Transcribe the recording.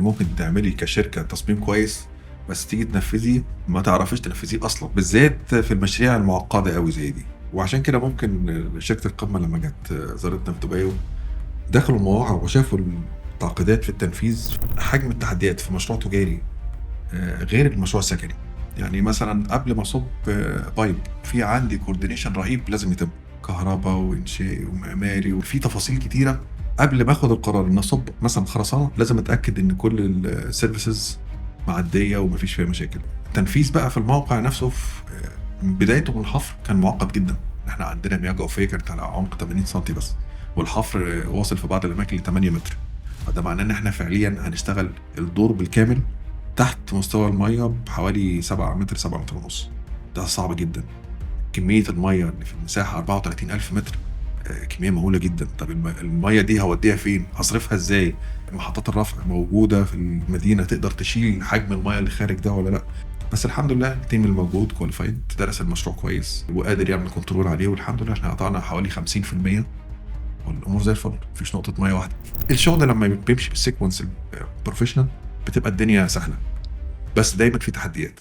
ممكن تعملي كشركة تصميم كويس، بس تيجي تنفذي ما تعرفيش تنفذيه اصلا، بالذات في المشاريع المعقدة قوي زي دي. وعشان كده ممكن شركة القمه لما جت زارتنا في دبي، دخلوا المواقع وشافوا التعقيدات في التنفيذ، حجم التحديات في مشروع تجاري غير المشروع السكني. يعني مثلا قبل ما اصب pipe، في عندي coordination رهيب لازم يتم، كهرباء وانشائي ومعماري، وفي تفاصيل كتيره. قبل ما اخد القرار ان اصب مثلا خرسانه، لازم اتاكد ان كل ال services معدية ومفيش فيها مشاكل. التنفيذ بقى في الموقع نفسه في من بدايته من الحفر كان معقد جدا. احنا عندنا مياه جوفيه كانت على عمق 80 سم بس، والحفر واصل في بعض الاماكن ل 8 متر. فده معناه ان احنا فعليا هنشتغل الدور بالكامل تحت مستوى المية بحوالي 7 متر، 7 متر ونص. ده صعب جدا. كمية المية اللي في المساحة 34 الف متر، كمية مهولة جدا. طب المية دي هوديها فين؟ هصرفها ازاي؟ محطات الرفع موجودة في المدينة تقدر تشيل حجم المية اللي خارج ده ولا لا؟ بس الحمد لله ال team الموجود qualified، درس المشروع كويس وقادر يعمل control عليه، والحمد لله احنا قطعنا حوالي 50% والامور زي الفل، مفيش نقطة مية واحده. الشغل لما بيمشي بال sequence ال professional بتبقى الدنيا سهله، بس دايما في تحديات.